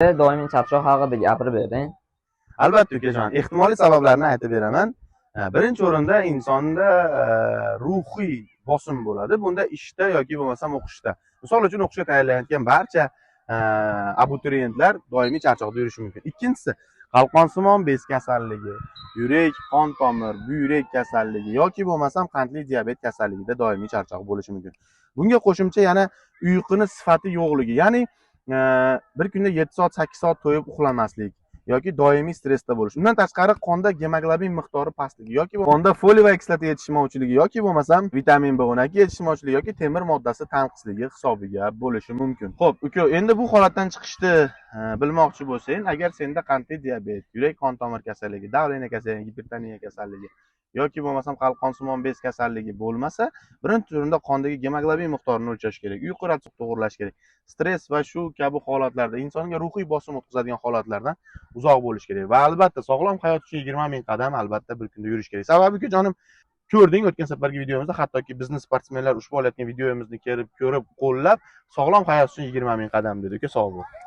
Doimiy charchoq haqida gapirib bering. Albatta, ukajon, ehtimoliy sabablarni aytib beraman. Birinchi o'rinda insonda ruhiy bosim bo'ladi. Bunda ishda yoki bo'lmasam o'qishda. Misol uchun, o'qishga tayyorlanayotgan barcha abituriyentlar doimiy charchoqda yurishi mumkin. Ikkinchisi, qalqonsimon bez kasalligi, yurak, qon tomir, buyrak kasalligi yoki bo'lmasam qandli diabet kasalligida doimiy charchoq bo'lishi mumkin. Bunga qo'shimcha yana uyquni sifati yo'qligi, ya'ni bir kunda 7 soat, 8 soat to'yib uxlamaslik yoki doimiy stressda bo'lish. Undan tashqari qonda gemoglobin miqdori pastligi yoki qonda foliy kislota yetishmovchiligi yoki bo'lmasam vitamin B12 yetishmovchiligi yoki temir moddasi tanqisligi hisobiga bo'lishi mumkin. Xo'p, uka, endi bu holatdan chiqishni bilmoqchi bo'lsang, agar senda qandli diabet, yurak qon tomir kasalligi, давление kasalligi, gipertoniya kasalligi yoki bo'lmasam qalqonsimon bez kasalligi bo'lmasa, birinchi o'rinda qondagi gemoglobin miqdorini o'lchash kerak, uyqu ratsionini to'g'irlash kerak. Stress va shu kabi holatlarda, insonga ruhiy bosim o'tkazadigan holatlardan uzoq bo'lish kerak va albatta sog'lom hayot uchun 20 ming qadam albatta bir kunda yurish kerak. Sababi jonim, ko'rding o'tgan safargi videomizda, hattoki bizni sportsmenlar ushbu olayotgan videomizni kelib ko'rib, qo'llab, sog'lom hayot uchun 20 ming qadam dedi. Uka, sog' bo'l.